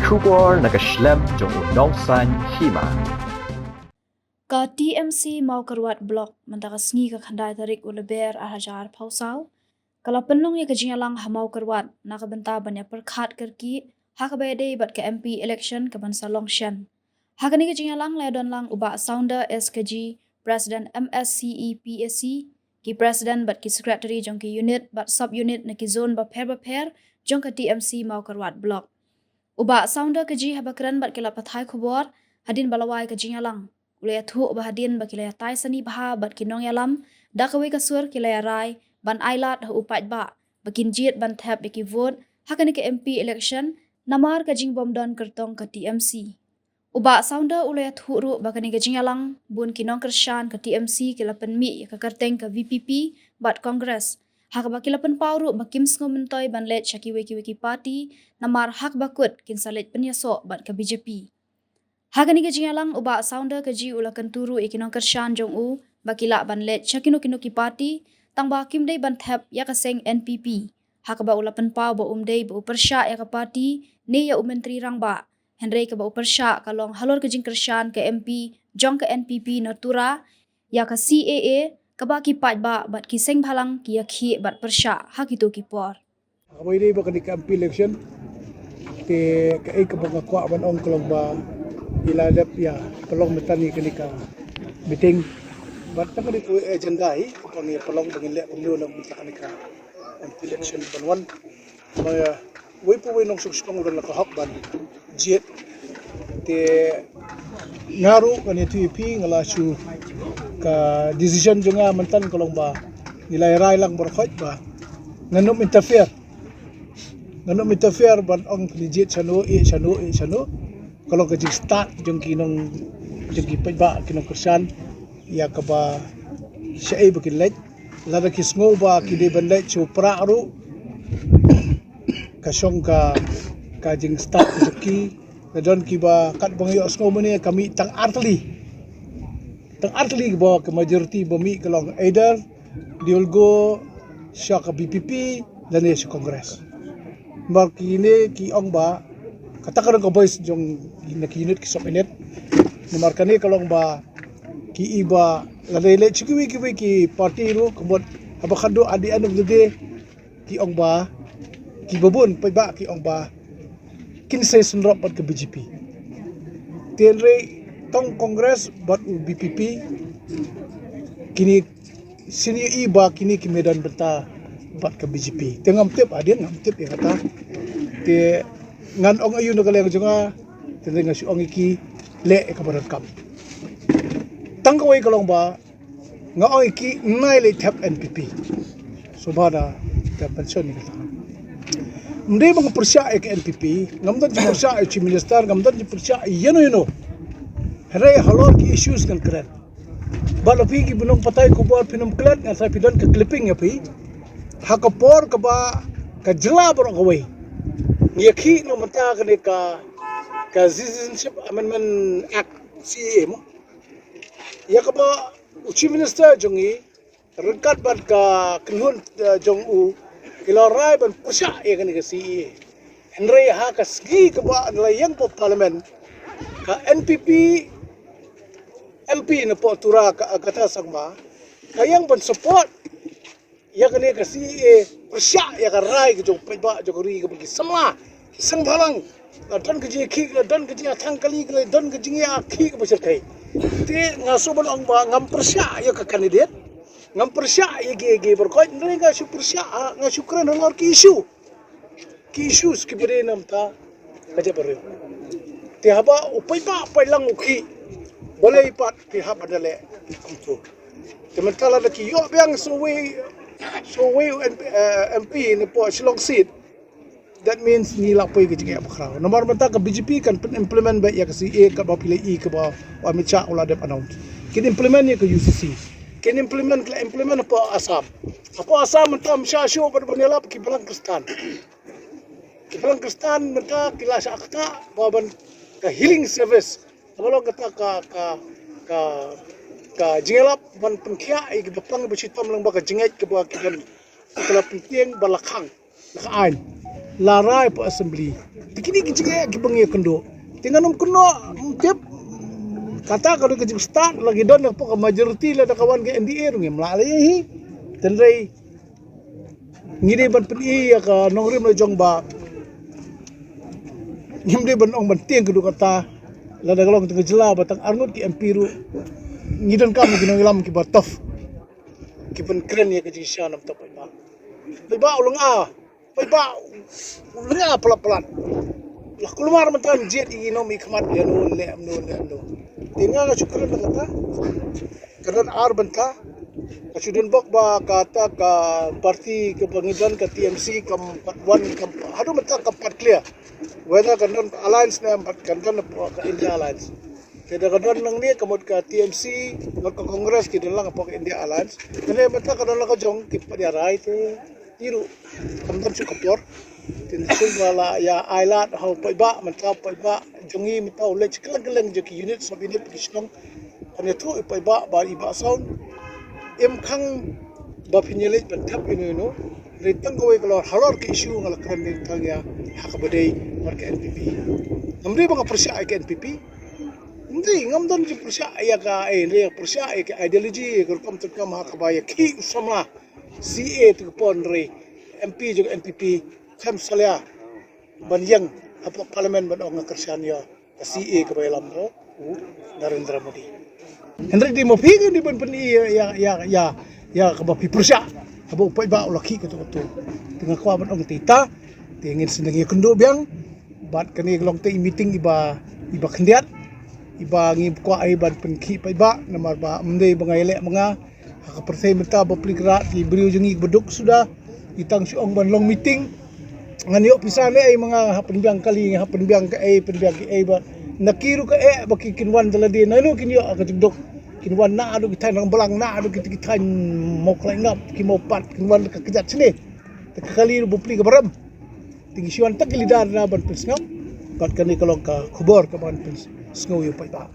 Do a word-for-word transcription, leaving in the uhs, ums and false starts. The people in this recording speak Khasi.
Khubor na ka shlem jong u nongsan hima. Ka T M C Mawkyrwat Block mynta ka sngi ka khyndai tarik u Lber ar hajar arphew saw ka la pynlong ïa ka jingïalang ha Mawkyrwat na ka bynta ban ïa pyrkhat kyrkieh ha kaba ïadei bad ka M P election kaban sa long shen. Ha kane ka jingïalang la ïa don lang u Bah Sounder S K G, President M S C E P A C, ki President bad ki Secretary jong ki unit bad sub unit na ki zone bapher bapher jong ka T M C Mawkyrwat Block. U Bah Sounder K G haba kren bad ki lad pathai khubor hadien ba la wai ka jingïalang, u la ïathuh ba hadien ba ki la ïatai sani bha bad ki nongïalam, da kawei ka sur ki la ïarai ban ailad ha u paidbah ba kin jied ban thep ïa ki vote ha kane ka M P election namar ka jingbym don kyrtong ka T M C. U Bah Sounder u la ïathuh ruh ba kane ka jingïalang bun ki nongkyrshan ka T M C ki la pynmih ïa ka kyrteng ka V P P bad Congress, ha kaba ki la pynpaw ruh ba kim sngewmyntoi ban leit sha kiwei kiwei ki party namar ha kaba kut kin sa leit pynïasoh bad ka B J P. Ha kane ka jingïalang u Bah Sounder K G u la kyntu ruh ïa ki nongkyrshan jong u ba ki lah ban leit sha kino kino ki party tang ba kim dei ban thep ïa ka seng N P P, ha kaba u la pynpaw ba um dei ba u pyrshah ïa ka party ne ïa u Myntri Rangbah, hynrei kaba u pyrshah ka long halor ka jingkyrshan ka M P jong ka N P P na Tura ïa ka C A A kaba ki paidbah bad ki seng bhalang ki ïakhih bad pyrshah ha kito ki por. Kaba ïadei bad kane ka M P election, te kaei kaba nga kwah ban ong ka long ba ngi la dep ïa pynlong mynta ïa kane ka meeting bad tang kane ka agenda hi kaba ngi pynlong ba ngin leh kumno na mynta kane ka M P election ban wan. Ba wei pa wei nongshong shnong u don la ka hok ban jied. Te nga ruh ngan ïathuh ïa phi, nga la shu, ka decision jong nga mynta ka long ba ngi la rai lang baroh khoit ba ngan ym interfere. Ngan ym interfere ban ong phi jied shano, ïeh shano, ïeh shano. Ka long ka jingstad jong ki nong, jong ki paidbah, ki nongkyrshan ïa kaba shaei ba kin leit. Lada ki sngew ba ki dei ban leit sha u Prah ruh, ka shong ka, ka jingstad ka jong ki. Ka don kiba katba nga ïohsngew mynne ka mih tang artylli, tang artylli ba ka majority ba mih ka long either they will go sha ka V P P lane sha Congress. Namar kine ki ong ba kata ka dang ka voice jong na ki unit ki sub unit. Namar kane ka long ba ki i ba lada leit sha kiwei kiwei ki party ruh ka mut haba khadduh at the end of the day ki ong ba, kiba bun paidbah ki ong ba kin sa synrop bad ka B J P. Te hynrei tang Congress bad u V P P kine sien i ba kine ki mih don bynta bad ka B J P. Te ngam tip, hadien ngam tip ïa kata. Te ngan ong aïu na ka liang jong nga, te nga shu ong ïa ki leh ïa kaba donkam. Tang kawei ka long ba nga ong ïa ki, nai leit thep N P P. Sngewbha da, da mention ïa kata. Ym dei ba nga pyrshah ïa ka N P P, ngam don jingpyrshah ïa u Chief Minister, ngam don jingpyrshah ïa ïano ïano. Hynrei halor ki issues ngan kren. Bad lada phi kiba nongpathai khubor phin ym klet, nga tharai phi don ka clipping ïa phi. Ha ka por kaba ka jylla baroh kawei ngi ïakhih noh mynta kane ka, ka Citizenship Amendment Act, C A A mo. Ïa kaba u Chief Minister jong ngi ryngkat bad ka kynhun, eh, jong u ki la rai ban pyrshah ïa kane ka C A A. Hynrei ha ka sngi kaba la ïeng hapoh Parliament, ka N P P M P na poh Tura, ka Agatha Sangma, ka ïeng ban support ïa kane ka C A A, pyrshah ïa ka rai ka jong paidbah jong ka ri kaba ki samla, ki seng bhalang, la don ka jingïakhih, la don ka jingïathang kali, la don ka jingïakhih kaba shyrkhei. Te nga shu ban ong ba ngam pyrshah ïa ka candidate, ngam pyrshah ïa ki, ïa ki baroh khoit, hynrei nga shu pyrshah, ah, nga shu kren halor ki issue. Ki issues kiba dei na bynta ka jaitbynriew. Te haba u paidbah paidlang u khih, balei pat phi hap ban da leh kumto. Te mynta lada ki ïoh biang sa uwei, sa uwei u M P, eh, M P na poh Shillong seat, that means ngi la poi ka jingeh bakhraw. Namar mynta ka B J P kan pyn implement beit ïa ka C A A kaba phi la i kaba u Amit Shah u la dep announce. Kin implement ïa ka U C C. Kin implement, ki la implement hapoh Assam. Hapoh Assam mynta ym shah shuh ban, ban ïalap ki balang Khristan. Ki balang Khristan mynta ki la shah ktah ba ban ka healing service. Kaba long kata ka, ka, ka, ka jingïalap ban pynkhiah ïa kiba pang ba shitom lyngba ka jingngeit kaba ki don, ki la pyntieng ba la khang na ka aiñ. la rai pa assembly. Te kini ki jingeh kiba ngi kynduh. Te ngan ym kynnoh, ym tip. Kata ka dei ka jingstad, la ki don hapoh ka majority, la da ka wan ka N D A ruh ngim lah lei hi. Hynrei ngi dei ban pyni ïa ka nongrim la jong ba ngim dei ban ong ban tieng ka dei kata. La da ka long tang ka jylla ba tang arngut ki M P ruh ngi donkam ki nongïalam kiba tough, ki ban kren ïa ka jingshisha namar paidbah. Paidbah u lynga, paidbah u lynga palat palat. La kulmar mynta jied ïa ki nongmihkhmat, ïa no leh no leh no. Te nga nga shu kren da kata. Ka don ar bynta. Nga shu don bok ba kata ka party kaba ngi don ka T M C kam pat wan, kam haduh mynta kam pat clear whether ka don alliance ne em pat, ka don ka India Alliance. Te da ka don nangne ka mut ka T M C bad ka Congress ki don lang hapoh ka India Alliance. Te ne mynta ka don la ka jong, ki pat ïa rai te ïa ruh kam don shuh ka por. Te ngi shu ba la ïa ai lad ha u paidbah, mynta u paidbah jong ngi mynta u leit kylleng kylleng jong ki unit, sub unit, ki shnong. Kan ïathuh i paidbah ba i Bah Saun im khang ba phin ïa leit ban thep ïa no ïa no. Hynrei tang kawei ka lor, halor ka issue nga la kren, hynrei tang ïa ha kaba dei bad ka N P P. Ngam dei ba nga pyrshah ïa ka N P P. Hynrei ngam don jingpyrshah ïa ka, eh, hynrei pyrshah ïa ka ideology, ïa ka rukom tyngkam ha kaba ïa khih u samla C A te ka por, hynrei M P jong N P P khlem salia ban ïeng hapoh parliament ban ong nga kyrshan ïa ka C A kaba ïalam da u Narendra Modi. Hynrei dei ma phi ngan dei ban pyni ïa, ïa, ïa, ïa, ïa kaba phi pyrshah, kaba u paidbah u la khih katto katto. Te nga kwah ban ong te ita, te ngin sa ïakynduh biang. Bad kane ka long te i meeting iba, iba khyndiat iba ngi kwah ai ban pynkhih paidbah, namar ba ym dei ba nga ïaleh ma nga. Ha ka pyrthei mynta bapli krat ki briew jong ngi ba duk suda, ngi tang shu ong ban long meeting. Ngan ïoh pisa ne ei ma nga ha pynbiang kali, ha pynbiang kaei, pynbiang kaei ba na ki ruh kaei ba ki kin wan da lade, naduh kin ïoh ha ka jingduk. Kin wan naduh ki thaiñ Rangblang, naduh ki, ki thaiñ Mawkhlaiñngap, ki Mawpat, kin wan ka kjat shane. Te ka kali ruh bapli ka baram. Te ngi shu wan tang ki leader na ban pynsngap. Bad kane ka long ka khubor ka ban pynsngew ïa u paidbah.